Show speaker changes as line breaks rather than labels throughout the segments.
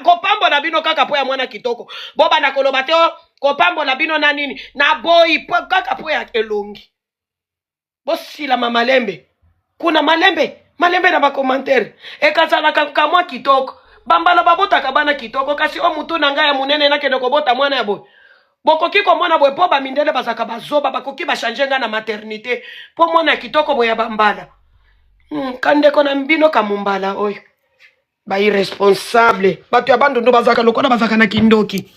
Kopambola bino kaka mpo ya mwana kitoko, bobanda koloba te oh, kopambola bino na nini naboyi kaka mpo ya elongi. Bosilama malembe kuna, malembe malembe na bakomantere ekazalaka kamwa kitoko. Bambala babotaka bana kitoko, kasi o mutu na ngai ya monene nakende kobota mwana ya boye. Bokoki komona boye mpo bamindele bazalaka bazoba, bakoki bachange ngai na maternité mpo mwana ya kitoko boye ya bambala. Kandeko na bino kamumbala oyo ba irresponsable, bato ya Bandundu bazalaka lokola bazalaka na kindoki.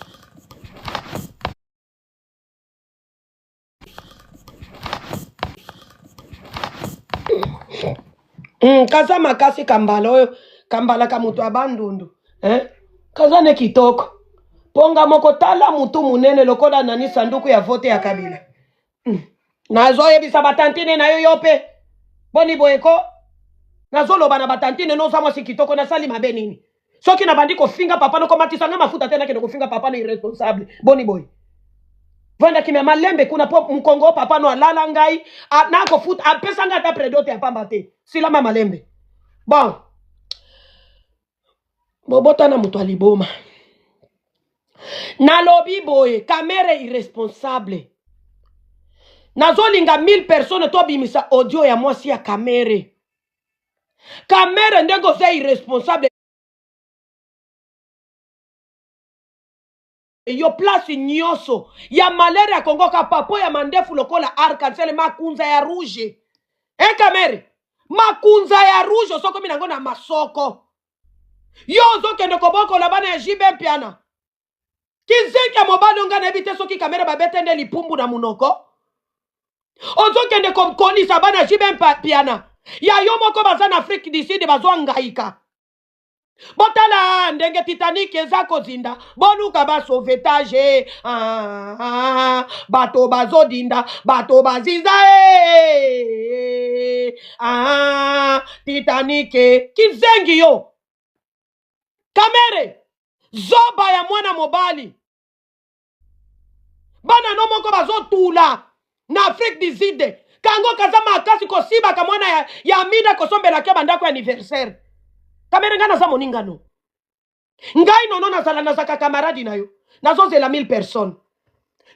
Kaza makasi kambala oyo, kambala ka moto ya Bandundu, eh? Kaza ne kitoko mpo nga moko tala mutu munene lokola nani sanduku ya vote ya Kabila. Nazoyebisa batantine na yo, yo mpe boni boye ko nazoloba na batantine no, oza mwasi kitoko, nasali mabe nini? Soki nabandi kofinga papa nokomatisa nga mafuta te, nakende kofinga papa no irresponsable. Boni boye, vanda kimia malembe kuna mpo mokongo papa no alala ngai nakofuta apesa ngai ata predote ya pamba te. Silama malembe. Bon, bobotana moto ya liboma. Nalobi boye, Kamere irresponsable, nazolinga 1000 personnes tobimisa audio ya mwasi ya Kamere. Kamere, ndenge oza irresponsable, yo place nyonso ya malere ya Kongo ka papo ya mandefu lokola arc-en-ciel, makunza ya rouge e Kamere, makunza ya rouge osokomi nango na masoko. Yo ozokende kobokola bana ya JB Mpiana, kizenki ya mobali. Onga nayebi te soki Kamere babete nde lipumbu na munoko. Ozokende kokolisa bana ya JB Mpiana ya yo moko, baza na Afrique du Sud, bazwa ngaika. Botala ndenge Titanic eza kozinda, boluka basauvetage. Ah, ah, bato bazodinda, bato bazinza e ah, Titanic. Kizengi yo Kamere, zoba ya mwana mobali. Bana no moko bazotula na Afrique du Sud, kango kaza makasi kosibaka mwana ya Amida, kosombelaka bandako ya anniversaire. Kamere, ngai naza moningano, ngai nono nazala nazaka camarade na yo. Nazozela 1000 personnes.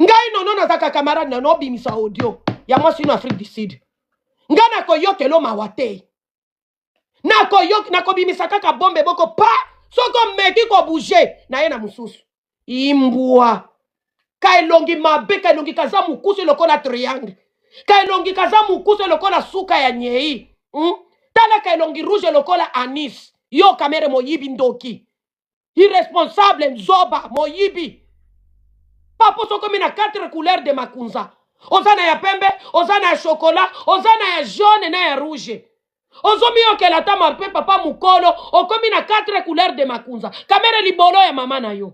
Ngai nono nazaka camarade na yo, nobimisa audio ya mwasi no Afrique du Sud. Ngai nakoyokelo mawa te, nakobimisa kaka bombe boko pa soki omeki kobouge na ye na mosusu. Imbwa ka elongi mabe, ka elongi kaza mokuse lokola triangle, ka elongi kaza mokuse lokola suka ya nyei. Tala ka elongi rouge lokola anis. Yo Kamere, moyibi, ndoki, irresponsable, nzoba, moyibi. Papo sokomi na quatre couleurs de makunza, oza na ya pembe, oza na ya chocolat, oza na ya jaune na ya rouge. Ozomiyokela ata mabe, papa mokolo okomi na quatre couleurs de makunza. Kamere, libolo ya mama na yo.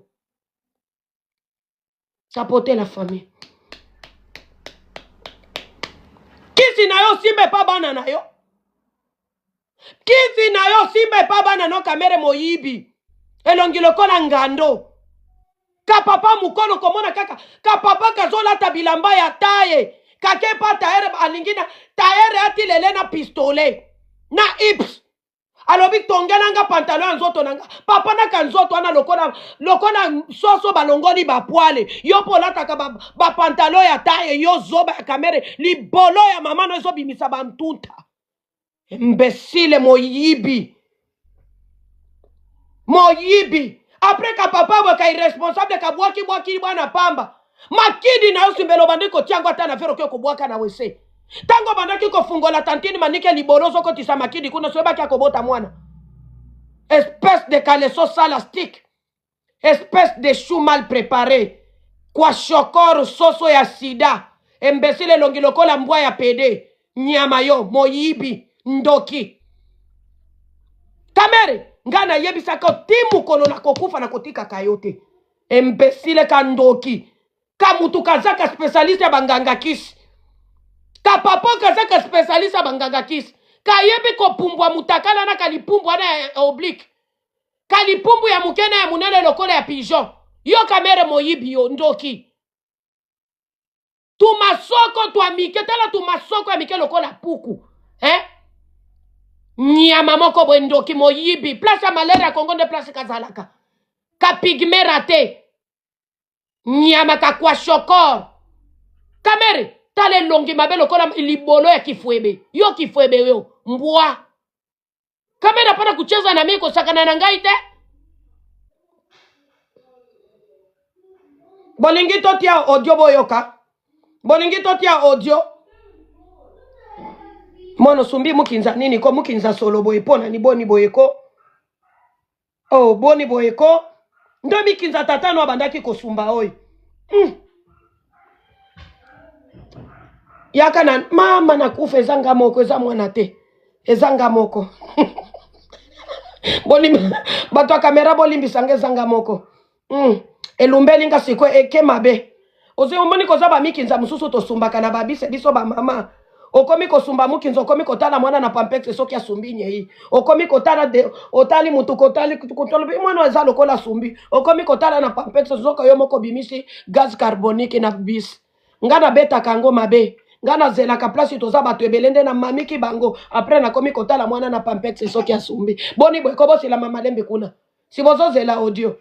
Tapote la famille, kisi na yo simba epa bana na yo, kisi na yo simba epa bana no. Kamere moyibi, elongi lokola ngando ka papa mokolo, komona kaka ka papa kazolata bilamba ya taye kake pa tailleur, alingi na tailleur atilele na pistolet na ips, alobi tongelanga pantalon ya nzoto na nga. Papa naka nzoto wana lokola lokola soso balongoli bapoils. Yo mpo olataka bapantalon ba ya taye. Yo zoba ya Kamere, libolo ya mama no ezobimisa bantunta. Imbécile, moyibi, moyibi. Après ka papa boye ka irresponsable, kabwaki bwaki bwana pamba. Makidi na yo simbelo, obandi kotiango ata na vero, oke kobwaka na wese. Ntango obandaki kofungola tantine Manike libolo, ozokotisa makidi kuna, soyebaki akobota mwana. Espèce de caleçon sale stick, espèce de chou mal préparé, kwashiorkor, soso ya sida. Imbécile, elongi lokola mbwa ya pede. Nyama yo, moyibi, ndoki. Kamere, ngai nayebisaka ti mokolo nakokufa, nakotikaka yo te. Imbécile, ka ndoki, ka mutu kaza ka spécialiste ya banganga kisi, ka papa kaza ka spécialiste ya banganga kisi, kayebi kopumbwa mutakala na kalipumbu wana ya oblique, kalipumbu ya moke na ya monene lokola ya pigeon. Yo Kamere moyibi, yo ndoki, tumasoko twa mike, tala tumasoko ya mike lokola puku, eh? Nyama moko boye, ndoki, moyibi. Place ya malere ya Kongo nde place kazalaka. Ka pygmée raté. Nyama ka kwashokor. Kamere, tala elongi mabe lokola libolo ya kifwebe. Yo kifwebe yo, mbwa. Kamere hapana kucheza na mimi kosakana na ngai te. Bolingi totia audio boyoka. Bolingi totia audio. Mwana osumbi mukinza nini ko mukinza solo boye pona ni boni boye ko. Oh boni boye ko. Nde mikinza tata no abandaki kosumba oyo. Yaka na mama nakufa eza nga moko eza mwana te. Eza nga moko. Bolim bato ya kamera bolimbisa nga eza nga moko. Elumbeli nga sikoyo eke mabe. Ozo omoni koza ba mikinza mosusu tosumbaka na babise biso ba mama. Okomi kosumba mukinza okomi kotala mwana na pampex soki asumbi nyei. Okomi kotala de otali mutu kotali kotali mwana eza lokola asumbi. Okomi kotala na pampex zoka yo moko bimisi gaz carbonique na bis. Nga nabetaka yango mabe. Nga nazelaka place toza bato ebele nde na mamiki bango. Après nakomi kotala mwana na pampex soki asumbi. Boni boye kobosela mama lembe kuna. Si bozozela audio.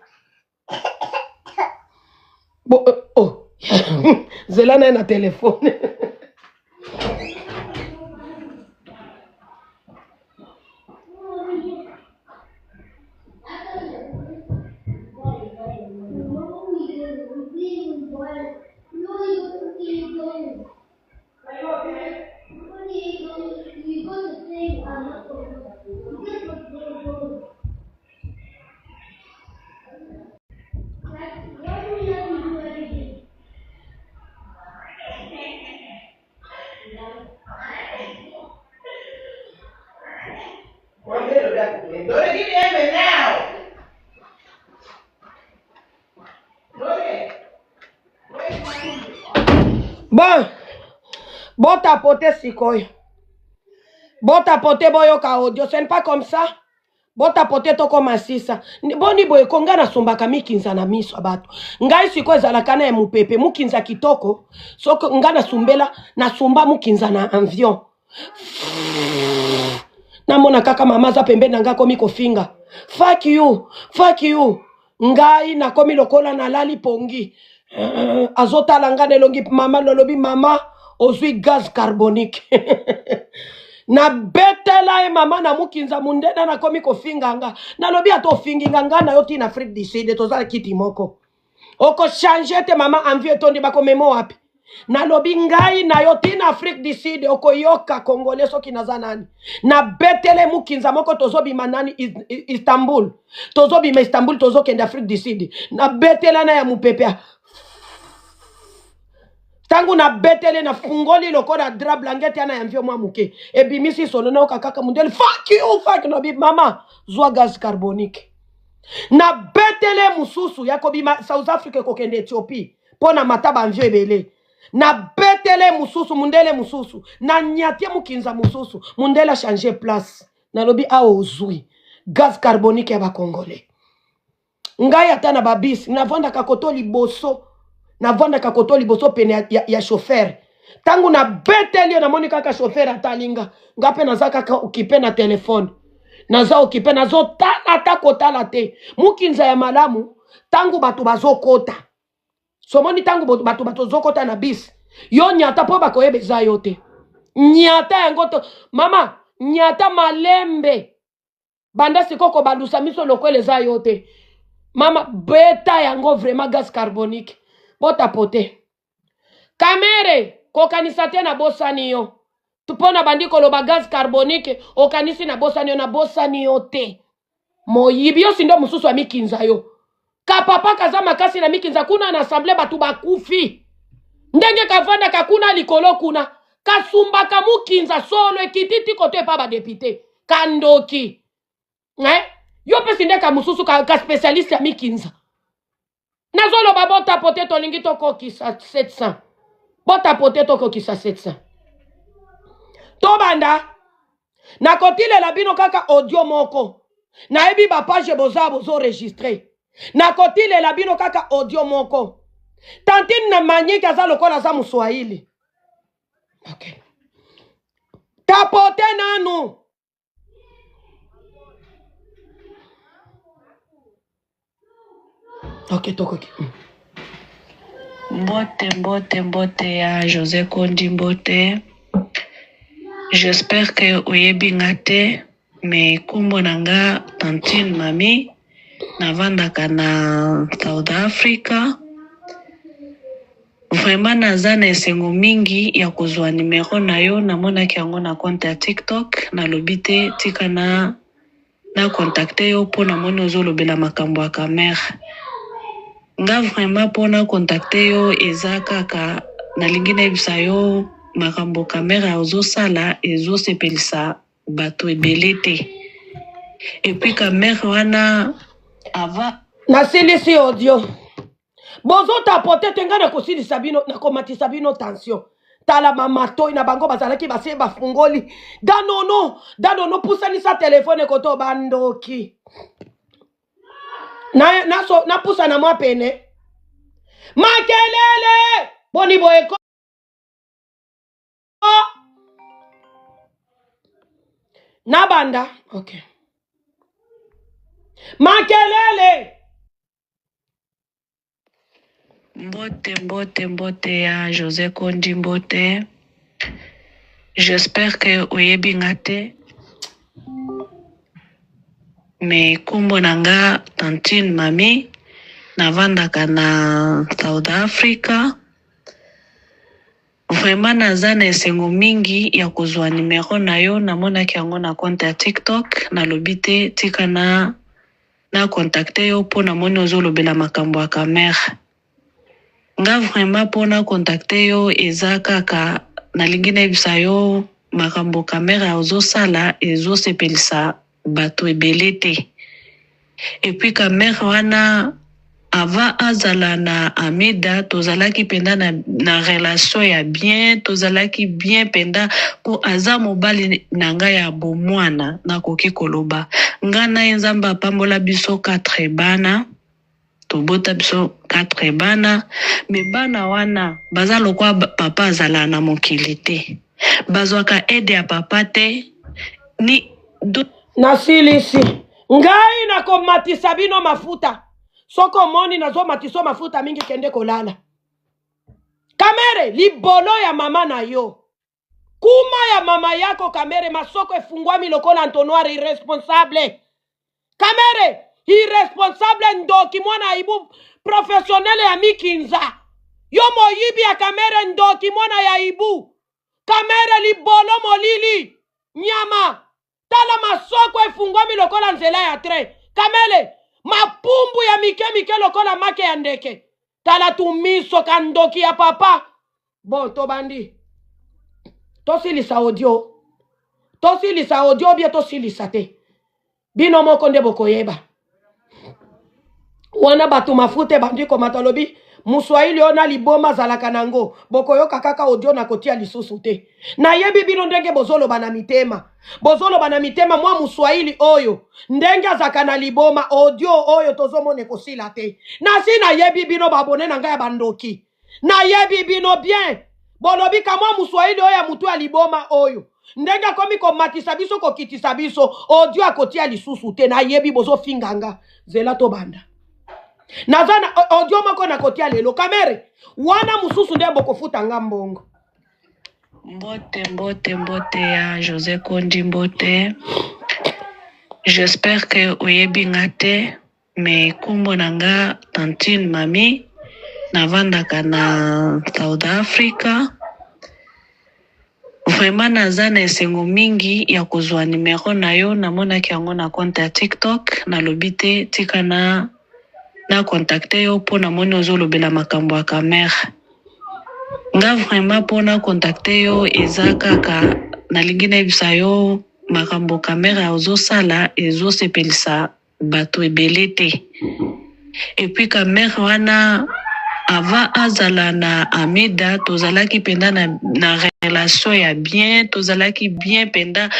Bo, oh. Zela naye na telefone. Bon, botapote sikoyo. Botapote boyoka audio, ce n'est pas comme ça. Botapote tokoma sisa. Boni boye ko ngai nasumbaka mikinza na miso ya bato. Ngai sikoyo ezalaka na ya mopepe, mukinza kitoko. Soko ngai nasumbela, nasumba mukinza na avion. Namona kaka mama aza pembeni na ngai akomi kofinga. Fuck you, fuck you. Ngai nakomi lokola nalali pongi. Azotala ngai na elongi mama, nalobi mama ozwi gaz carbonique. Nabetela ye mama na mukinza mundena nakomi kofinga nga. Nalobi ata ofingi nga nga na yo ti na Afrique du Sud toza kiti moko. Oko changer te mama envie etondi bakomema wapi? Nalobi ngai na yo ti na Afrique du Sud okoyoka Congolais soki naza nani. Nabetele mukinza moko tozobima nani Istanbul. Tozobima Istanbul tozokende Afrique du Sud. Nabetela na ya mupepe. Tango nabetele nafungoli lokola drap blankete yana ya mvio mwa moke. Ebimisi solo nayoka kaka mundele fuck you fuck nobi mama zwa gaz carbonique. Nabetele mususu ya kobima South Africa kokende Ethiopie. Mpo na mata banvio ebele. Nabetele mususu mundele mususu. Na nyatie mukinza mususu. Mundele a changer place. Nalobi awa ozwi gaz carbonique ya ba Congolais. Ngai ata na babis navandaka koto liboso. Navandaka koto liboso pene ya chauffeur. Tango nabeteli ye namoni kaka chauffeur atali nga. Nga pe naza kaka occupé na telefone. Naza occupé, nazotala ata kotala te. Mukinza ya malamu tango bato bazokota. Somoni tango bato bazokota na bis. Yo nyata po bakoyeba eza yo te. Nyata yango to mama nyata malembe. Banda sikoyo kobalusa miso lokola eza yo te. Mama beta yango vraiment gaz carbonique. Botapote. Kamere kokanisa te na bosani yo. Mpo na bandi koloba gaz carbonique okanisi na bosani yo, na bosani yo te. Moyibi yo sindo mosusu amikinza yo. Ka papa kaza makasi na mikinza kuna na assemblée bato bakufi. Ndenge kavandaka kuna likolo kuna kasumbaka mukinza solo ekiti ti koto epa ba député. Kandoki. Eh? Yo pesi nde ka mosusu ka spécialiste ya mikinza. Nazoloba botapote tolingi tokokisa 700. Botapote tokokisa 700. Tobanda nakotilela bino kaka audio moko. Nayebi ba page boza bozo enregistrer. Nakotilela bino kaka audio moko. Tantine na Manyiki aza lokola aza Moswahili. Okay. Tapote nanu. Ok, tokoki.
Mbote, mbote, mbote ya Jose Kondi, mbote. J'espère que oyebi nga te, mais kombo na nga Tantine Mami, navandaka na South Africa. Vraiment naza na esengo mingi ya kozwa numero na yo, namonaki yango na compte ya TikTok, nalobi te tika na na contacte yo po namoni ozolobela makambo ya Kamerhe. Nga vraiment po na contacte yo eza kaka nalingi nayebisa yo makambo Kamerhe ozosala ezosepelisa bato ebele te. Et puis Kamerhe wana avant
Nasilisi audio. Bozo tapote te, ngai nakosilisa bino, nakomatisa bino tension. Tala mamatoi na bango bazalaki base bafungoli. Danono, danono pusanisa telefone koto bandoki. Na na so, napusana mwa pene. Makelele! Boni boye ko? Nabanda. Okay. Makelele!
Mbote, mbote, mbote ya Jose Kondi, mbote. J'espère que oyebi nga te, mais kombo na nga Tantine Mami, navandaka na South Africa. Vraiment naza na esengo mingi ya kozwa numero na yo, namonaki yango na compte ya TikTok, nalobi te tika na na contacte yo po namoni ozolobela makambo ya Kamerhe. Nga vraiment po na contacte yo eza kaka nalingi nayebisa yo makambo Kamerhe ozosala ezosepelisa bato ebele te. Et puis Kamerhe wana avant azala na Amida tozalaki mpenza na, na relation ya bien, tozalaki bien mpenza mpo aza mobali na ngai ya bomwana, nakoki koloba nga na ye Nzambe apambola biso 4 bana, tobota biso 4 bana, me bana wana baza lokwa papa azala na mokili te, bazwaka aide ya papa te ni do.
Nasilisi ngai nakomatisa bino mafuta. Soki omoni nazomatisa mafuta mingi, kende kolala. Kamere, libolo ya mama na yo, kuma ya mama yako. Kamere, masoko efungwami lokola entonnoir. Irresponsable Kamere, irresponsable, ndoki, mwana ibu professionnel ya mikinza. Yo moyibi ya Kamere, ndoki, mwana ya ibu. Kamere, libolo molili nyama. Tala masoko efungwami lokola nzela ya train. Kamele, mapumbu ya mike mike lokola make ya ndeke. Tala tumiso kandoki ya papa. Bon, tobandi tosilisa audio, tosilisa audio bie tosilisa te, bino moko nde bokoyeba. Wana bato mafuta ebandi komata, alobi moswahili oyo na liboma azalaka nango. Bokoyoka kaka audio, na kotia lisusu te. Nayebi bino ndenge bozoloba na mitema, bozoloba na mitema, mwa moswahili oyo ndenge azalaka na liboma. Audio oyo tozomona ekosila te. Nasi nayebi bino babone na ngai ya bandoki, nayebi bino bien. Bolobi kamwa moswahili oyo ya motu ya liboma oyo ndenge akomi komatisa biso kokitisa biso, audio akotia lisusu te. Nayebi bozofinga nga. Zela tobanda. Naza na audio moko nakotia lelo. Kamere wana mosusu nde bokofuta nga mbongo.
Mbote, mbote, mbote ya Jose Kondi, mbote. J'espère que oyebi nga te, mais kombo na nga Tantine Mami, navandaka na South Africa. Vraiment naza na esengo mingi ya kozwa numero na yo, namonaki yango na compte ya TikTok, nalobi te tika na na contacte yo mpo namoni ozolobela makambo ya Kamerhe. Nga vraiment mpo na contacte yo eza kaka nalingi nayebisa yo makambo Kamerhe ozosala ezosepelisa bato ebele te. Et puis Kamerhe wana avant azala na Amida tozalaki mpenza na, na relation ya bien, tozalaki bien mpenza.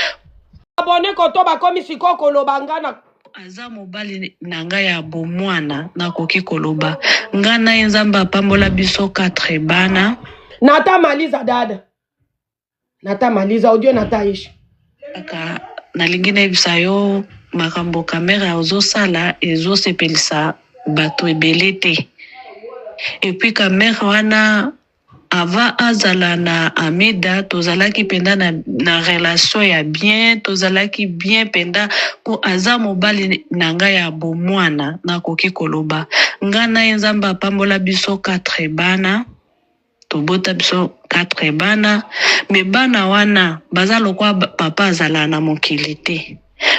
Abone koto bakomi sikoyo koloba nga na
Aza mobali na ngai ya bomwana, nakoki koloba nga na ye Nzambe apambola biso 4 bana.
Natamaliza dada, natamaliza audio, nataisha.
Kaka nalingi nayebisa yo makambo Kamerhe ozosala ezosepelisa bato ebele te. Et puis Kamerhe wana avant azala na Amida tozalaki mpenza na, na relation ya bien, tozalaki bien mpenza mpo aza mobali na ngai ya bomwana, nakoki koloba nga na ye Nzambe apambola biso 4 bana, tobota biso 4 bana, me bana wana baza lokwa papa azala na mokili te,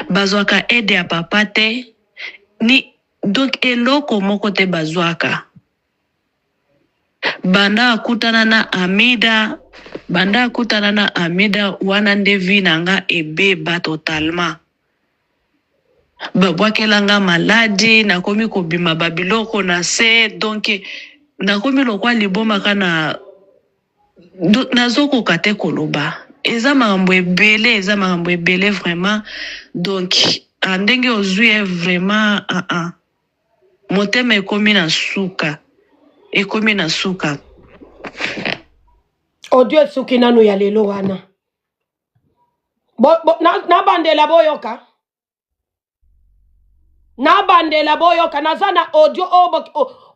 bazwaka aide ya papa te ni donc eloko moko te bazwaka. Banda akutana na Amida, banda akutana na Amida wana nde vie na nga ebeba totalement. Babwakela nga maladi, nakomi kobima ba biloko na se, donc nakomi lokwa liboma ka na nazokoka te koloba. Eza makambo ebele, eza makambo ebele vraiment. Donc ndenge ozwi ye vraiment Motema ekomi na suka, ekomi na suka.
Audio esuki nanu ya lelo wana. Bo, bo, na, nabandela boyoka. Nabandela boyoka naza na audio oyo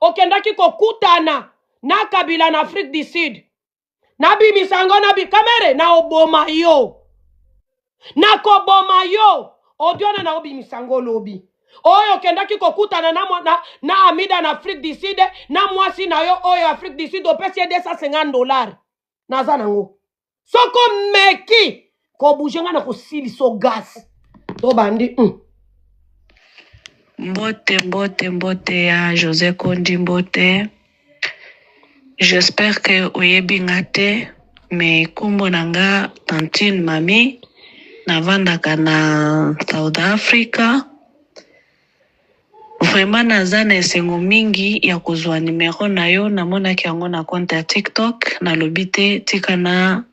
okendaki kokutana na Kabila na Afrique du Sud. Nabimisa yango na kamere na oboma yo. Nakoboma yo. Audio wana naobimisa yango lobi. Oyo okendaki kokutana na, na, na Amida na Afrique du Sud na mwasi na yo oyo Afrique du Sud opesi ye 250 dollars. Naza nango. Soko meki kobouge nga na kosilisa gas. Tobandi.
Mbote mbote mbote ya Jose Kondi mbote. J'espère que oyebi nga te mais kombo na nga tantine Mamie navandaka na South Africa. Vraiment naza na esengo mingi ya kozwa numero na yo, namonaki yango na compte ya TikTok, nalobi te tika na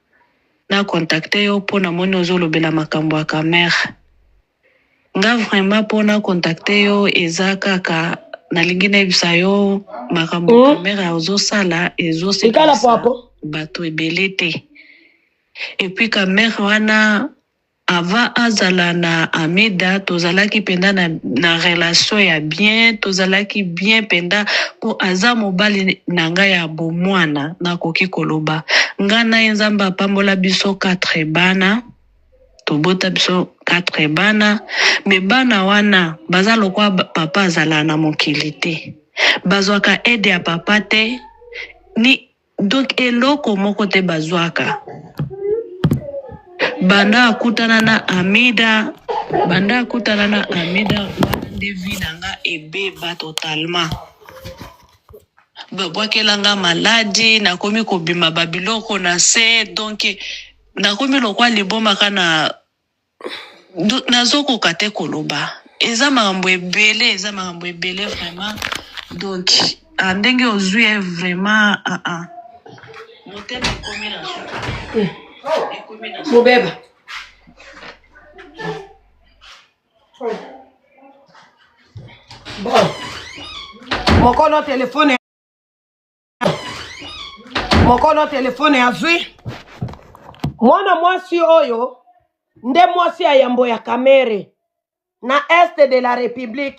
na contacter yo po namoni ozolobela makambo ya Kamerhe. Nga vraiment po na contacter yo eza kaka nalingi nayebisa yo makambo Kamerhe ozosala
Ikala
ezosepelisa
poapo.
bato ebele te. Et puis Kamerhe wana avant azala na Amida tozalaki mpenza na, na relation ya bien, tozalaki bien mpenza po aza mobali na ngai ya bomwana, nakoki koloba nga na ye Nzambe apambola biso 4 bana. Tobota biso 4 bana, mais bana wana baza lokwa papa azala na mokili te, bazwaka aide ya papa te ni donc eloko moko te bazwaka. Banda akutana na Amida, banda akutana na Amida wana nde vie na nga ebeba totalement. Babwakela nga maladi, nakomi kobima ba biloko na se, donc Nakomi lokwa liboma ka na nazokoka te koloba. Eza makambo ebele, eza makambo ebele vraiment. Donc ndenge ozwi ye vraiment Motema ekomi na suka. Ekomi na suka.
Mobeba. Bon. Mokolo telefone mokolo telefone azwi mwana mwasi oyo nde mwasi ya yambo ya Kamere na est de la République,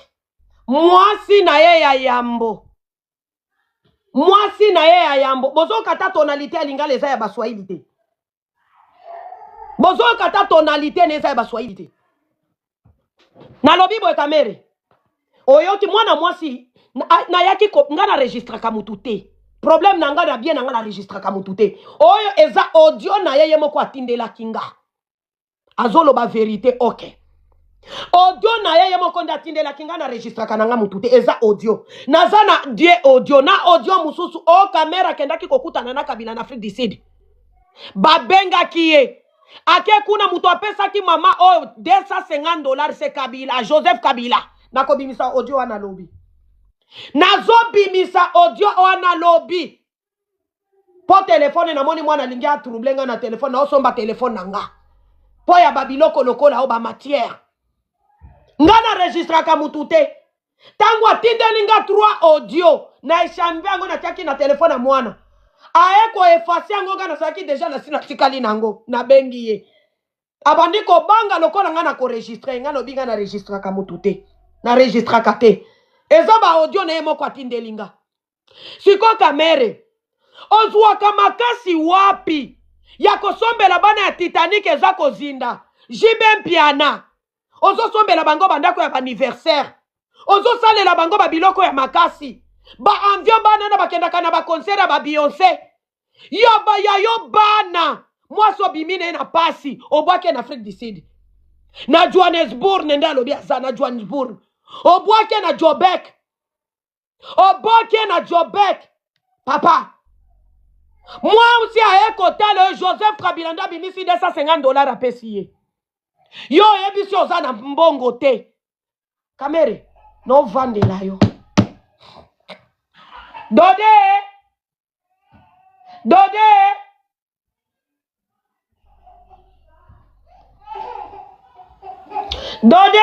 mwasi na ye ya yambo, mwasi na ye ya yambo. Bozoyoka ta tonalité ya lingala eza ya baswahili te, bozoyoka ta tonalité na eza ya baswahili te. Nalobi boye Kamere, oyoki mwana mwasi nayaki nga na registraka mutu te, problème na nga na bien na nga na registraka mutu te. Oyo eza audio na ye, ye moko atindelaki nga, azoloba verité. Ok, audio na ye, ye moko nde atindelaki nga, na registraka na nga mutu te, eza audio. Naza na die audio na audio mosusu o Kamere akendaki kokutana na Kabila na Afrique du Sud, babengaki ye ake kuna, moto apesaki mama oyo 250 dollars se Kabila, Joseph Kabila. Nakobimisa audio wana lobi, nazobimisa audio wana lobi mpo telefone namoni mwana alingi atrouble nga na telefone, naosomba telefone na nga mpo ya babiloko lokola oyo bamatière. Nga na registraka mutu te. Ntango atindeli nga 3 audio na echange yango, natiaki na telefone ya mwana, aye koeffacer yango. Nga nazalaki déjà nasi natikali nango, nabengi ye, abandi kobanga lokola nga na koregistre. Nga lobi nga na registraka mutu te, na registraka te. Eza ba audio na ye moko atindeli nga. Sikoyo Kamere, ozwaka makasi wapi ya kosombela bana ya Titanic eza kozinda JB Mpiana? Ozosombela bango bandako ya ba-anniversaire, ozosalela bango babiloko ya makasi, ba-avion, bana na bakendaka na ba-concert ya ba-Beyoncé. Yo ba ya yo bana mwasi obimi na ye na pasi, obwaki na Afrique du Sud, na Johannesburg, nde alobi aza na Johannesburg, obwaki na Joburg, oboki na Joburg. Papa mwasi aye kotala yo, Joseph Kabila nde abimisi 250 dollars apesi ye. Yo oyebisi oza na mbongo te. Kamere, novandela yo dode dode. Dode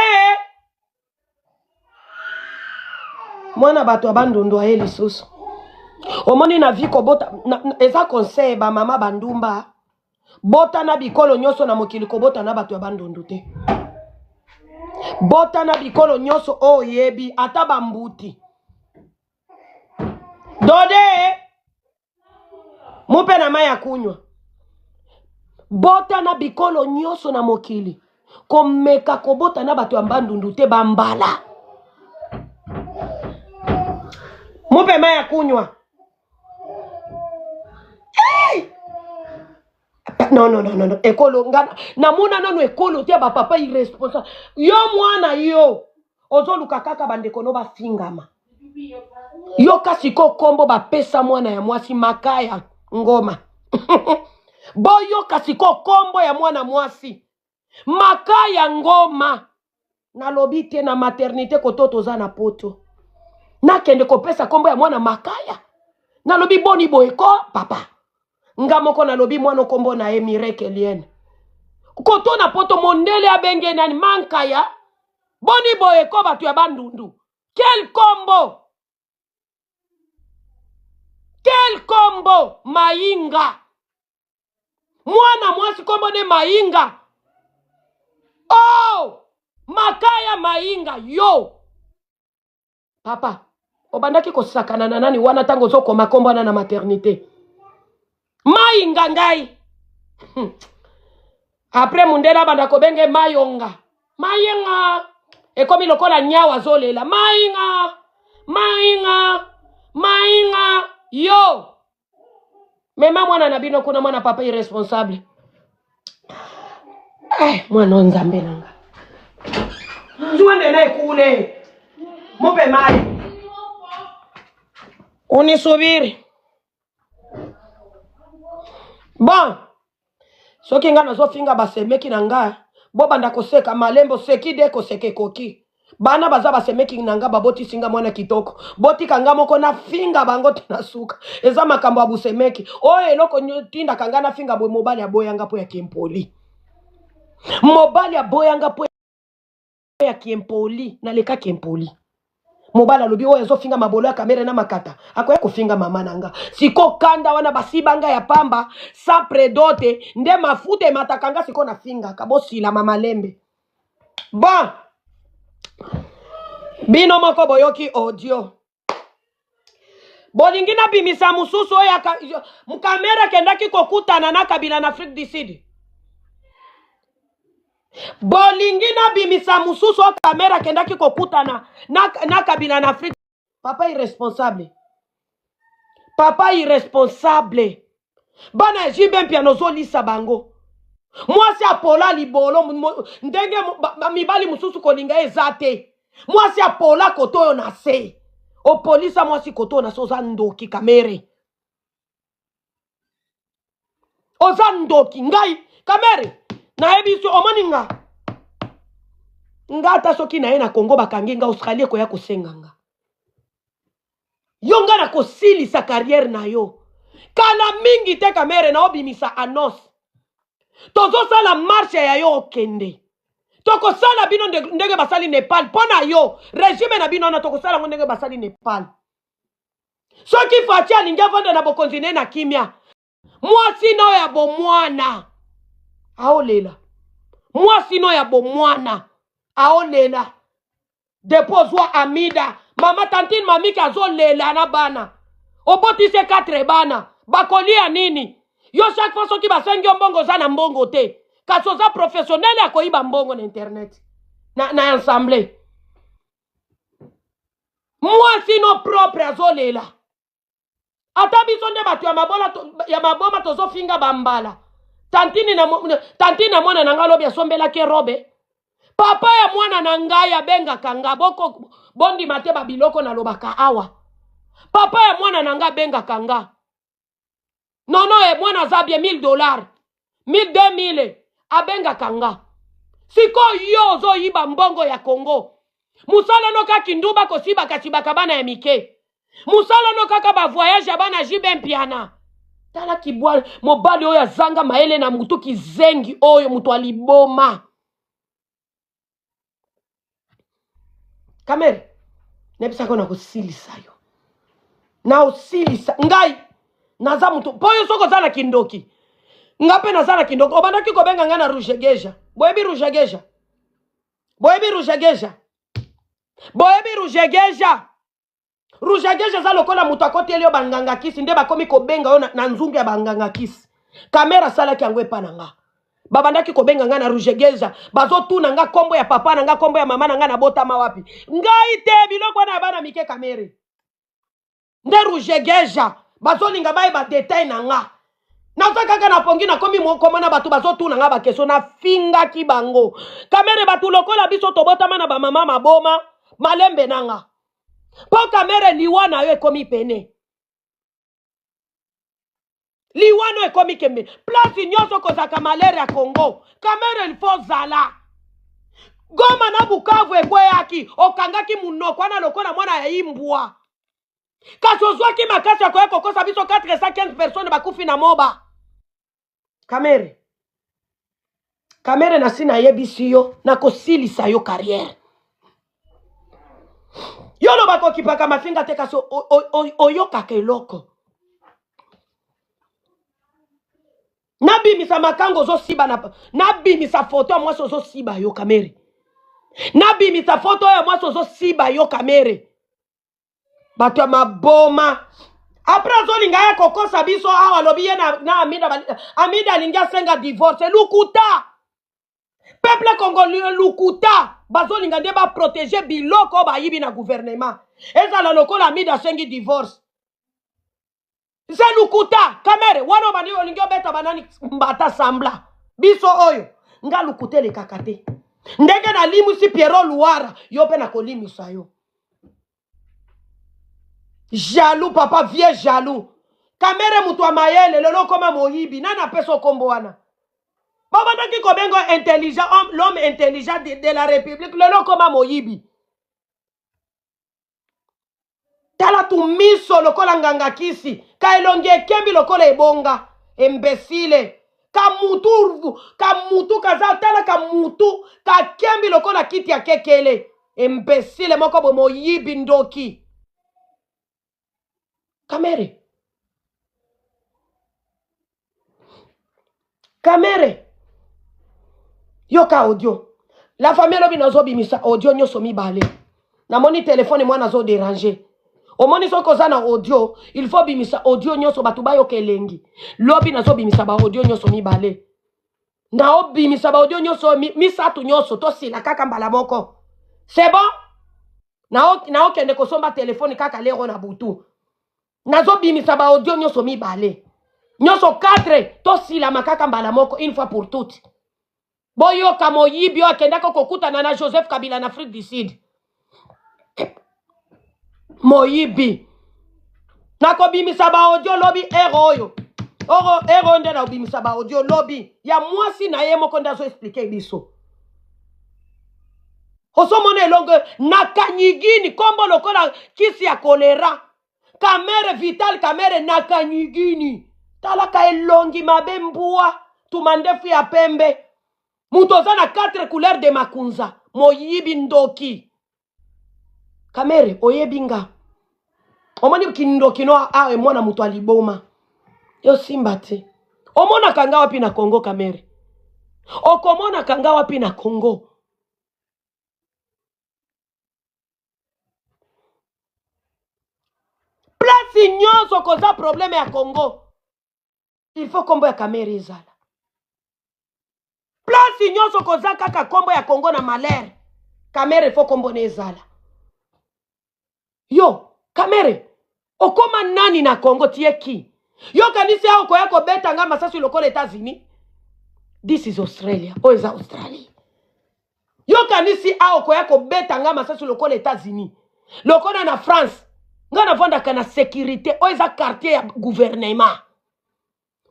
mwana bato ya Bandundu aye lisusu. Omoni na vie kobota eza conseil. Bamama bandumba, bota na bikolo nyonso na mokili, kobota na bato ya Bandundu te. Bota na bikolo nyonso oyo oyebi, ata bambuti. Dode, mupe na mai ya kunywa. Bota na bikolo nyonso na mokili, komeka kobota na bato ya Bandundu te. Bambala, mupe mai ya kunywa. Hey! Non, non, non, non, non. Ekolo nga namona nano ekolo te ya bapapa irresponsable. Yo mwana, yo ozoluka kaka bandeko no bafingama. Yoka sikoyo nkombo bapesa mwana ya mwasi, Makaya Ngoma. Boyoka sikoyo nkombo ya mwana mwasi, Makaya Ngoma. Nalobi te na maternité koto toza na Poto, nakende kopesa nkombo ya mwana Makaya. Nalobi boni boye ko papa? Nga moko nalobi mwana nkombo na ye Mireke Eliene. Koto na Poto, mondele abenge nani? Mankaya. Boni boye ko bato ya Bandundu? Quel kombo, quel kombo! Mayinga, mwana mwasi kombo ne Mayinga. Oh, Makaya Mayinga. Yo papa, obandaki kosakana na nani wana ntango ozokoma kombo wana na maternité? Mayinga ngai. Après mundele abanda kobenge Mayonga, Mayinga. Ekomi lokola nyawa azolela Mayinga, Mayinga, Mayinga. Yo mema mwana na bino kuna, mwana papa irresponsable. Eh, mwana o Nzambe na nga, twende naye kule, mupe mai, unisubiri. Bon, soki nga nazofinga basemeki na nga, bobanda koseka malembo. Seki de koseka ekoki. Bana baza basemeki na nga, babotisi nga mwana kitoko. Botika nga moko nafinga bango te na suka. Eza makambo ya busemeki oyo. Eloko tindaka nga nafinga boye, mobali aboyanga mpo ya kiempoli. Mobali aboyanga mpo ya kiempoli, naleka kiempoli. Mobali alobi oyo azofinga mabolo ya Kamere na makata, akoya kofinga mama na nga. Siko kanda wana basibanga ya pamba sans prédote, nde mafuta emataka nga. Siko nafingaka, bosilama malembe. Bon, bino moko boyoki audio. Bolingi nabimisa mosusu oyo Kamere akendaki kokutana na Kabila na Afrique du Sud? Bolingi nabimisa mosusu oyo Kamere akendaki kokutana na Kabila na Afrique? Papa irresponsable, papa irresponsable. Bana ya JB Mpiana ozolisa bango. Mwasi apola libolo ndenge mibali mosusu kolinga eza te. Mwasi apola koto oyo na se, opolisa mwasi koto oyo na se. Oza ndoki Kamere, oza ndoki. Ngai Kamere nayebi so omoni nga. Nga ata soki naye na Congo, bakangi nga, Australie ekoya kosenga nga yo. Nga na kosilisa carrière na yo kala mingi te. Kamere, na obimisa annonce, tozosala marche ya yo okende. Tokosala bino ndenge basali Nepal mpo na yo. Régime na bino wana, tokosala yango ndenge basali Nepal. Soki Fatshi alingi avanda na bokonzi ne na kimia, mwasi no ya bomwana aolela, mwasi no ya bomwana aolela. Depuis ozwa Amida. Mama tantine Mamike azolela na bana. Obotisi 4 bana. Bakolia nini? Yo chaque fois soki basengi yo mbongo oza na mbongo te. Kasi oza professionnel ya koyiba mbongo na internet. Na ensemble. Mwasi no propre azolela. Ata biso nde bato ya mabola to, ya maboma tozofinga bambala. Tantine na tantine na mwana na ngai lobi asombelaki robe. Papa ya mwana na ngai abengaka nga boko bondima te babiloko nalobaka awa. Papa ya mwana na ngai abengaka nga. Non non, eh, mwana aza bien 1000 dollars. 1000 2000 abengaka nga. Sikoyo yo ozoyiba mbongo ya Congo. Musala no kaka kinduba kosibaka sibaka bana ya mike. Musala no kaka ba voyage ya bana JB Mpiana. Tala kibwa mobali oyo azanga mayele na mutu kizengi oyo mutu aliboma. Kamere, nayebisaka na kosilisa yo. Na osilisa ngai naza mutu mpo yo soki oza na kindoki nga mpe naza na kindoki obandaki kobenga ngai na rugegeja boyebi rugegeja boyebi rugegeja boyebi rugegeja Rujageja eza lokola moto akoteli yo banganga kisi nde bakomi kobenga yo na, na nzungu ya banganga kisi. Kamera asalaki yango epa na nga. Babandaki kobenga nga na Rujegeja, bazotuna nga kombo ya papa na nga, kombo ya mama na nga, nabotama wapi. Ngai te, biloko wana ya bana mike Kamere. Nde Rujegeja bazolinga bayeba detail na nga. Naza kaka na pongi nakomi komona bato bazotuna nga bakestion nafingaki bango. Kamere bato lokola biso tobotama na bamama maboma malembe na nga. Mpo Kamere liwa na yo ekomi pene. Liwa no ekomi kembe. Place nyonso kozaka malheur ya Congo. Kamere il faut zala. Goma na Bukavu ekweyaki, okangaki munoko wana lokola mwana ya imbwa. Kasi ozwaki makasi ya koya kokosa biso 415 personnes bakufi na moba. Kamere. Kamere nasi nayebisi yo nakosilisa yo carrière. Yo olobaka okipaka mafinga te kasi oyokaka eloko. Nabimisa makango ozosiba na nabimisa foto ya mwasi ozosiba yo Kamere. Nabimisa foto ya mwasi ozosiba yo Kamere. Bato ya maboma. Après azolinga ye kokosa biso awa alobi ye na, na Amida, Amida alingi asenga divorce lukuta. Peuple congolais lukuta bazolinga nde ba protéger biloko bayibi na gouvernement. Ezala lokola Amida asengi divorce. Ze lukuta Kamere wana obandi olingi obeta banani mbata sambla biso oyo nga lukuta elekaka te ndenge nalimwisi Pierrot Luwara yo mpe nakolimwisa yo jaloux papa vieux jaloux Kamere moto ya mayele lelo okoma moyibi nani apesa okombo wana babandaki kobenga intelligent l'homme intelligent de la république lelo okoma moyibi Tala tumiso lokola nganga kisi ka elongi ekembi lokola ebonga imbecile ka mutu ka mutu kaza tala ka mutu ka kembi lokola kiti ya kekele imbecile moko bo moyibi ndoki Kamere Kamere yoka audio la famille elobi nazobimisa audio nyonso mibale namoni telefone mwana azo déranger omoni soki oza na audio il faut bimisa audio nyonso bato bayoka elengi lobi nazobimisa ba audio nyonso mibale naobimisa ba audio nyonso misato nyonso tosila kaka mbala moko c'est bon naokende kosomba telefone kaka lero na butu nazobimisa ba audio nyonso mibale nyonso 4 tosilama kaka mbala moko une fois pour toutes boyoka moyibi oyo akendaki kokutana na Joseph Kabila na Afrique du Sud moyibi nakobimisa ba audio lobi ero oyo oro ero nde nakobimisa ba audio lobi ya mwasi na ye moko nde azo explike biso ozomona elongo na kanyigini kombo lokola kisi ya kolera Kamere Vital Kamere na kanyigini talaka elongi mabe mbwa tumandefu ya pembe moto oza na 4 couleur de makunza moyibi ndoki Kamere oyebi nga omoni kindoki no awa emwana moto aliboma yo simba te omonaka nga wapi na Congo Kamere okomonaka nga wapi na Congo. nyonso koza probleme ya Congo, il faut kombo ya Kamere ezala. Place nyonso koza kaka kombo ya Congo na malheur, Kamere il faut kombo na ezala. Yo Kamere okoma nani na Congo? Tie ki yo kanisi awa okoya kobeta nga masasi lokola États-Unis? This is Australia, oyo eza Australie. Yo kanisi awa okoya kobeta nga masasi lokola États-Unis, lokola na France? Nga navandaka na sécurité. Oyo eza quartier ya gouvernement,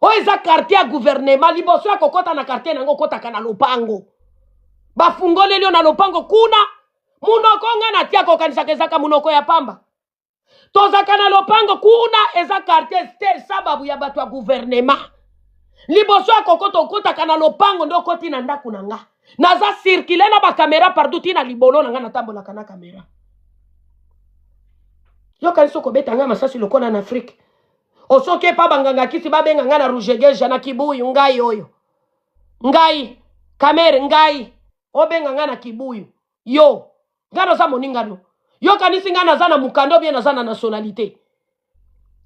oyo eza quartier ya gouvernement. Liboso ya kokɔta na quartier nango, okɔtaka na lopango, bafungoleli yo na lopango kuna. Munoko nga natia kokanisaka ezaka munoko ya pamba. Tozaka na lopango kuna, eza quartier te, sababu ya bato ya gouvernement. Liboso ya kokota, okotaka na lopango nde okoti na ndako na nga. Naza circule na bakamera partout, ti na libolo na nga natambolaka na kamera. Yokanisi okobeta nga masasi lokola na Afrike? Osoki epa banganga kisi, babenga nga na Rugegeja na Kibuyu. Ngai oyo, ngai Kamere, ngai obenga ngai na Kibuyu. Yo ngai naza moningano. Yo kanisi ngai naza na mokanda obie naza na nationalité?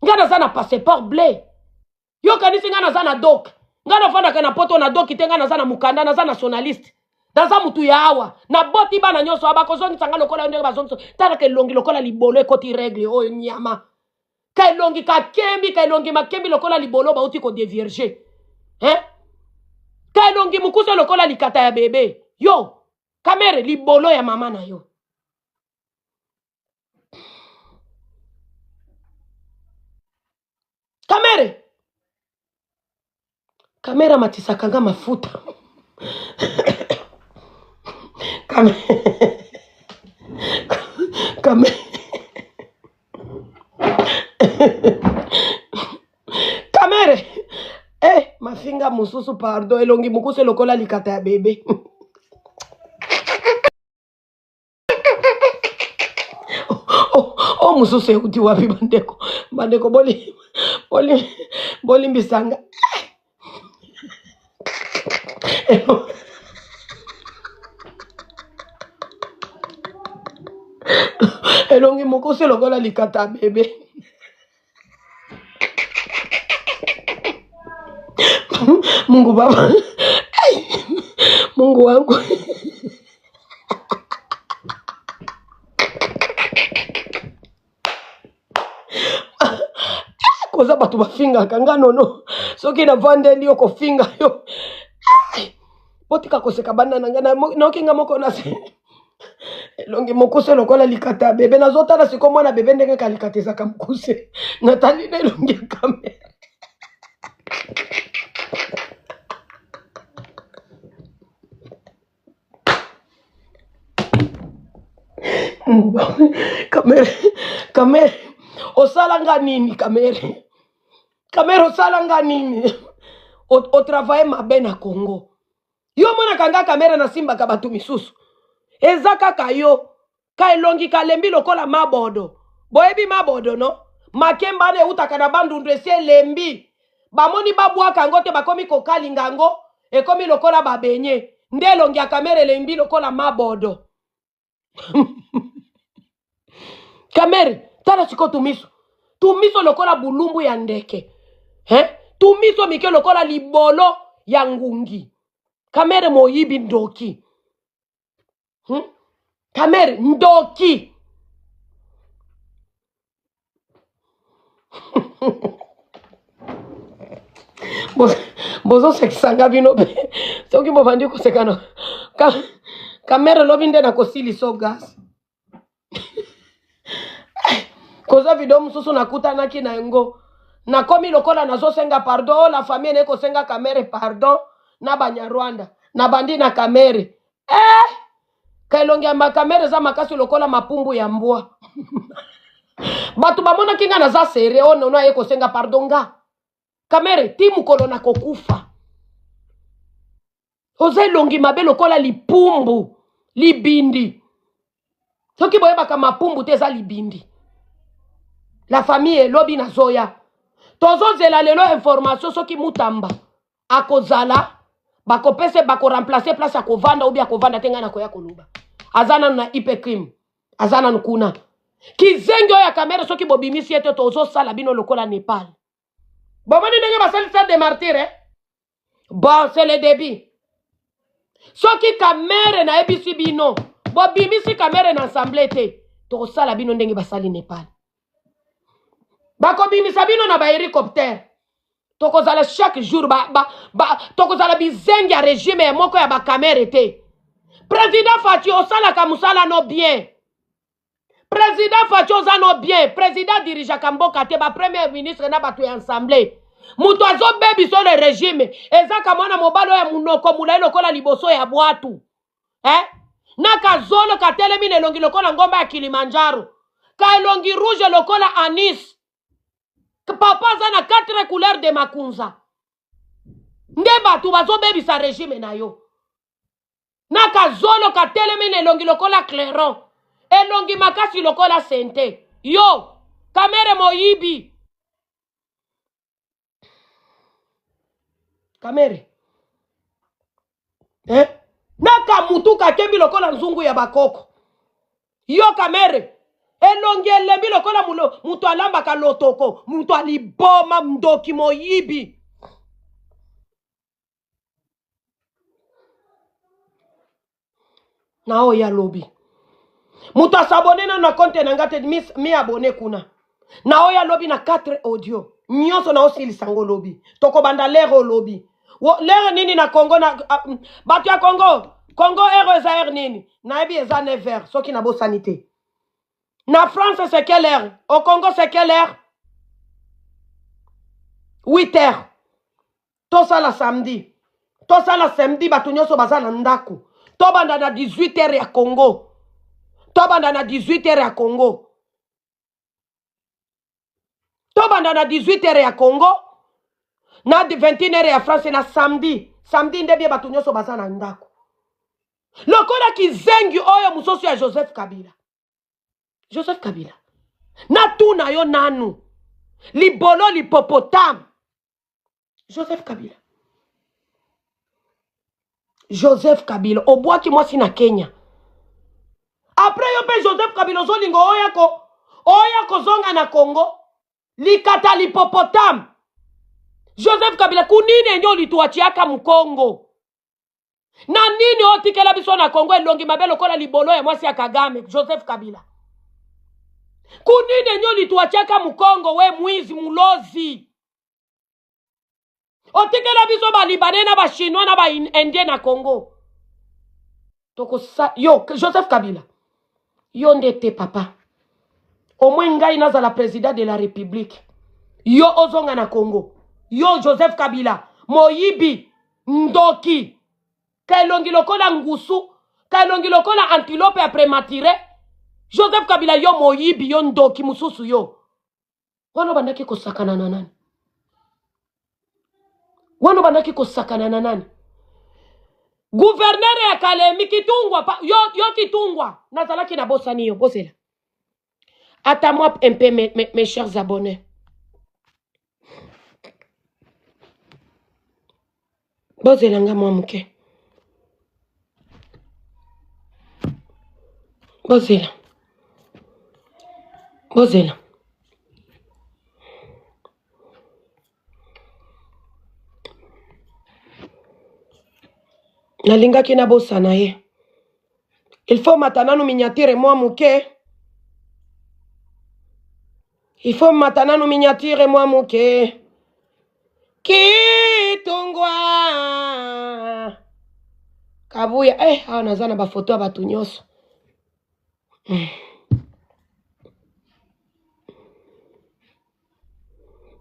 Ngai naza na passeport bleu. Yo kanisi ngai naza na dok? Ngai nafandaka na poto na doki te. Ngai naza na mokanda, naza nationaliste, naza mutu ya awa, naboti bana nyonso awa. Bakozongisa ngai lokola yo ndenge bazongisa. Talaka elongi lokola libolo ekoti regle oyo, nyama ka elongi kakembi, ka elongi makembi lokola libolo bauti kodevierge, hein? Ka elongi mokuse lokola likata ya bebe. Yo Kamere, libolo ya mama na yo. Kamere, Kamere amatisaka nga mafuta. Kamere, Kamere, Kamere, eh, mafinga mosusu, pardon. Elongi mokuse lokola likata ya bebe. Oh, oh, mosusu euti wapi? Bandeko, bandeko, boli boli bolimbisanga. Elongi mokuse lokola likata ya bebe. Mungu Baba, Mungu wangu, koza bato bafingaka nga nono. Soki navandeli yo kofinga yo, botika koseka. Banda na nga nayoki nga moko na elongi mokuse lokola likata ya bebe. Nazotala siko mwana bebe ndenge kalikata ezaka mokuse, natali na elongi ya kamera. Kamere, Kamere, osala nga nini? Kamere, Kamere, osala nga nini? Otravaille mabe na Congo. Yo omonaka nga Kamere nasimbaka bato misusu? Eza kaka yo ka elongi kalembi lokola mabodo. Boyebi mabodo no? Makemba wana eutaka na Bandundu, esi elembi, bamoni babwaka yango te, bakomi kokalinga yango, ekomi lokola babenye. Nde elongi ya Kamere elembi lokola mabodo. Kamere, tala sikoyo tumiso, tumiso lokola bulumbu ya ndeke, hein? Tumiso mike lokola libolo ya ngungi. Kamere moyibi, ndoki, Kamere ndoki. Bozosekisa nga bino mpe soki bobandi kosekana. Kamere, lobi nde nakosilisa gas. Koza video mosusu nakutanaki na yango, nakomi lokola nazosenga pardon. Oyo la famille naye kosenga Kamere pardon na Banyarwanda. Nabandi na Kamere, eh! Ka elongi ya Kamere eza makasi lokola mapumbu ya mbwa. Bato bamonaki nga naza sere. Oyo nono aye kosenga pardon. Nga Kamere, ti mokolo nakokufa, oza elongi mabe lokola lipumbu, libindi. Soki boyebaka mapumbu te, eza libindi. La famille, elobi nazoya, tozozela lelo information soki Mutamba akozala, bakopesa, bakoremplace place ya kovanda obi akovanda te. Ngai nakoya koloba. Aza nanu na ipecrim, aza nanu kuna. Kizengi oyo ya Kamerhe soki bobimisi ye te tozosala bino lokola Nepal. Bomoni ndenge basali stade de martyr eh? Bon, c'est le début. Soki Kamerhe nayebisi bino bobimisi Kamerhe na assemblée te, tokosala bino ndenge basali Nepal. Bakobimisa bino na ba hélicoptère. Tokozala chaque jour ba, ba, ba, tokozala bizengi ya régime ya moko ya ba Kamerhe te. Président Fatshi osalaka mosala no bien. Président Fatshi oza no bien. Président dirigeaka mboka te, ba premier ministre na bato ya assemblée. Moto azobebisa le régime ezaka mwana mobali oyo ya munoko molai lokola liboso ya bwatu eh? na kazolo katelemi na elongi lokola ngomba ya Kilimanjaro, ka elongi rouge lokola anis. Papa aza na 4 couleurs de makunza. Nde bato bazobebisa régime na yo. Na kazolo katelemi na elongi lokola clairon, elongi makasi lokola sente. Yo Kamerhe moyibi. Kamerhe eh? Na kamutu kakembi lokola nzungu ya bakoko. Yo Kamerhe elongi elembi lokola mutu alambaka lotoko, mutu aliboma, ndoki moyibi. Na oyo alobi moto asabone nano na compte na nga te, mi abone kuna. Na oyo alobi na 4 audio nyonso na osilisa ngo lobi. Tokobanda lere olobi lere nini na Congo na bato ya Congo. Congo heure eza heure nini? Nayebi eza 9 heures soki nabosani te. Na France c'est quelle heure? Au Congo c'est quelle heure? 8 heures. Tosala samedi. Tosala samedi bato nyonso baza na ndako. Tobanda na 18 heures ya Congo. Tobanda na 18 heures ya Congo. Tobanda na 18 heures ya Congo. Na 21 heures ya France na samedi. Samedi nde bie bato nyonso baza na ndako. Lokola kizengi oyo mosusu ya Joseph Kabila. Joseph Kabila. Natuna yo nanu. Libolo l'hippopotame. Joseph Kabila. Joseph Kabila obwaki mwasi na Kenya. Après yo pe Joseph Kabila ozolinga oya ko oya kozonga na Congo. Likata l'hippopotame. Joseph Kabila kunini enye olituachiaka mukongo. Na nini otikela biso na Congo elongi mabe lokola libolo ya mwasi ya Kagame Joseph Kabila. Kunini enye olituachiaka mukongo we mwizi mulozi. Otikela biso ba Libanais na ba Chinois na ba Indiens na Congo. Tokosa yo Joseph Kabila. Yo nde te papa. Au moins ngai nazala président de la République. Yo ozonga na Congo. Yo Joseph Kabila, moyibi, ndoki. Ka elongi lokola ngusu, ka elongi lokola antilope ya prématuré. Joseph Kabila yo moyibi, yo ndoki mususu yo. Wana obandaki kosakana na nani? Wana obandaki kosakana na nani? Gouverneur ya Kalemi Kitungwa pa, yo, yo Kitungwa nazalaki na bosani yo bozela. Attends-moi un peu mes, mes, mes chers abonnés. Bozela nga mwa moke. Bozela. Bozela. Nalingaki nabosana ye. Il faut mata nanu miniature mwa moke. Il faut mata nanu miniature mwa moke. Kitungwa Kabuya eh, awa naza na bafoto ya bato nyonso.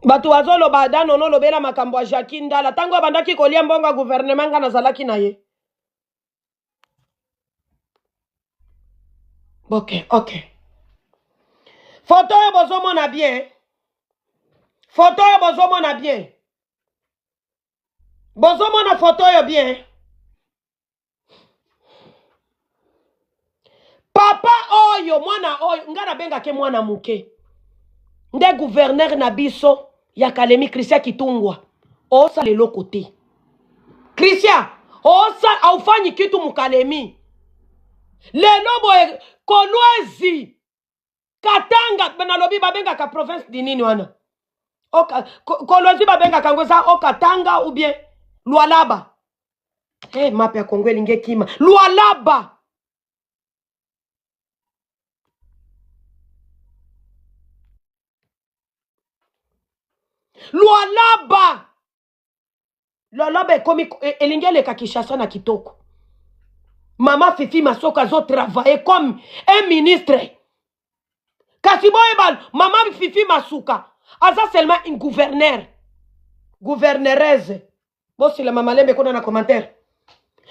Bato bazoloba Danono olobela makambo ya Jacques Ndala ntango abandaki kolia mbongo ya gouvernement, nga nazalaki na ye. Ok, ok. Foto oyo bozomona bien. Foto oyo bozomona bien. Bozomona foto oyo bien. Papa oyo, mwana oyo, nga nabengake mwana moke. Nde gouverneur na biso ya Kalemi, Christian Kitungwa. Osala eloko te. Christian, osa aufanyi kitu mukalemi. Lelo boye Kolwezi. Katanga nalobi babengaka province di nini wana? Oka, Kolwezi babengaka yango eza Okatanga ou bien Lualaba. Hey, eh, mape ya Kongo elingi ekima. Lualaba. Lualaba. Lualaba ekomi e, elingi eleka Kinshasa na kitoko. Mama Fifi Masoko azo travailler comme un ministre. Kasi boyeba mama Fifi Masuka aza seulement une gouverneur. Gouverneurese. Bosilama malembe kuna na commentaire.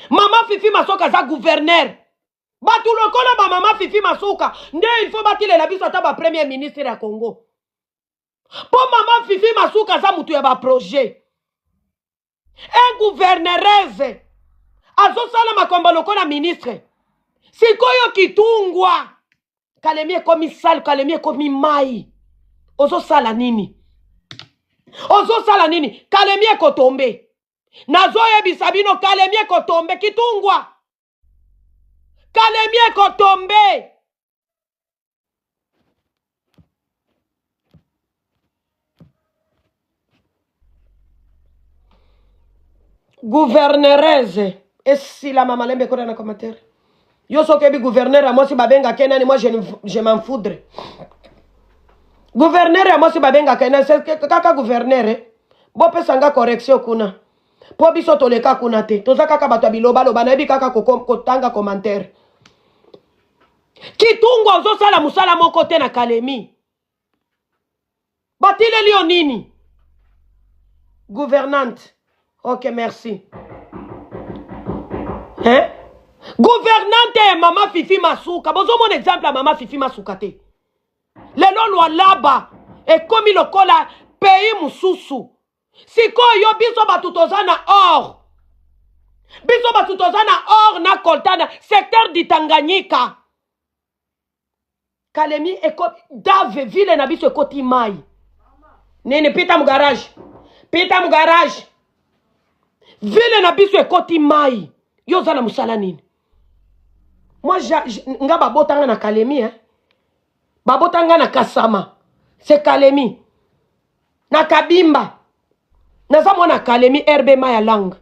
Mama Fifi Masuka aza gouverneur. Bato lokola ba mama Fifi Masuka nde il faut batilela biso ata ba premier ministre ya Congo. Mpo mama Fifi Masuka aza mutu ya ba projet. Un gouverneurese azosala makambo lokola ministre. Sikoyo kitungwa Kalemi ekomi sale, Kalemi ekomi mai. Ozosala nini? Ozosala nini? Kalemi ekotombe. Nazoyebisa bino Kalemi ekotombe kitungwa. Kalemi ekotombe. Gouverneurese esilama malembe ekota na commentaire. Yo soki oyebi gouverneur ya mwasi babengaka ye nani, moi je, je m'en foudre. Gouverneur ya mwasi babengaka ye nani, kaka gouverneur eh? Bopesa nga correction kuna mpo biso toleka kuna te, toza kaka bato ya bilobaloba, nayebi kaka kotanga commentaire. Kitungu ozosala mosala moko te na Kalemi, batileli yo nini? Gouvernante, ok merci hein? Gouvernante ya mama Fifi Masuka, bozomona exemple ya mama Fifi Masuka te. Lelo Lualaba ekomi lokola pays mosusu. Sikoyo biso bato toza na or, biso bato toza na or na coltan na secteur du Tanganyika. Kalemi eko dave ville na biso ekoti mai nini. Pita mu garage, pita mu garage, ville na biso ekoti mai. Yo oza na mosala nini? Moi nga babotanga na Kalemi hein? Babotanga na Kasama, c'est Kalemi na Kabimba. Naza mwana Kalemi RB Maya Lang.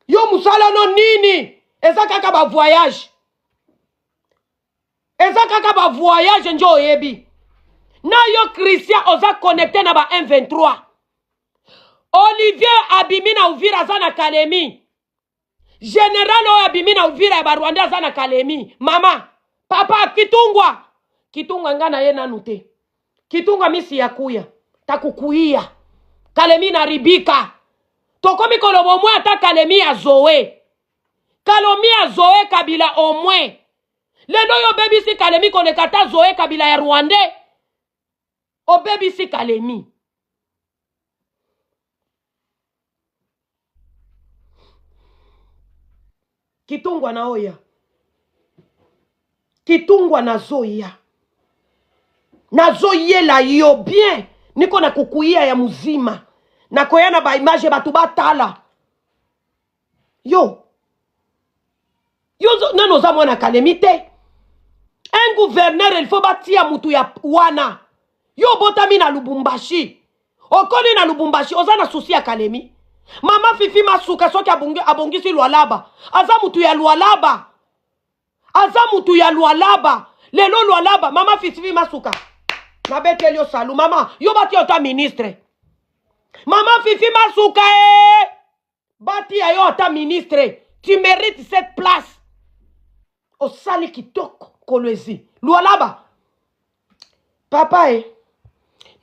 Yo mosala no nini? Eza kaka ba voyage, eza kaka ba voyage njo oyebi. Na yo Christian oza connecté na ba M23. Olivier abimi na Uvira aza na Kalemi. General oyo abimi na Uvira ya ba Rwanda aza na Kalemi. Mama, papa Kitungwa, Kitungwa nga na ye nanu te. Kitungwa misi ya kuya takukuia Kalemi na ribika. Tokomi koloba omwe ata Kalemi ya Zoe. Kalomi ya Zoe Kabila omwe. Lelo yo obebisi Kalemi koleka ata Zoe Kabila ya Rwandais. Obebisi Kalemi. Kitungwa na oya. Kitungwa nazoya. Nazoyela yo bien. Niko na kukuia ya muzima. Nakoya na ba image bato batala. Yo. Yo nano oza mwana Kalemi te. Un gouverneur il faut batia mutu ya wana. Yo obotami na Lubumbashi. Okoli na Lubumbashi, oza na souci ya Kalemi. Mama Fifi Masuka soki abongisi Lualaba, aza mutu ya Lualaba. Aza mutu ya Lualaba. Lelo Lualaba, mama Fifi Masuka. Nabeteli yo salu mama, yo batia ota ministre. Mama Fifi Masuka eh! Batia yo ata ministre, tu mérites cette place. Osali kitoko Kolwezi. Lualaba. Papa eh.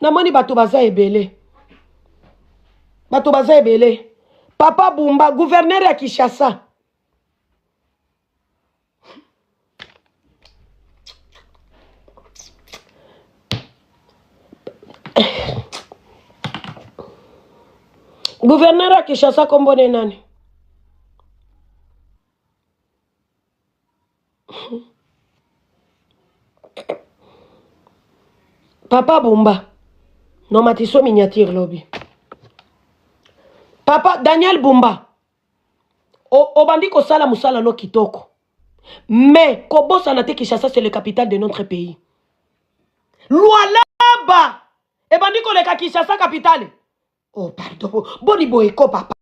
Namoni bato baza ebele. Bato baza ebele. Papa Bumba, gouverneur ya Kinshasa. Gouverneur ya Kinshasa kombo ne nani? Papa Bumba. No matiso miniature lobi. Papa Daniel Bumba. Obandi kosala musala no kitoko. Mais kobosana te Kinshasa c'est le capital de notre pays. Lualaba ebandi koleka Kinshasa capitale. Oh pardon, boni boye ko papa.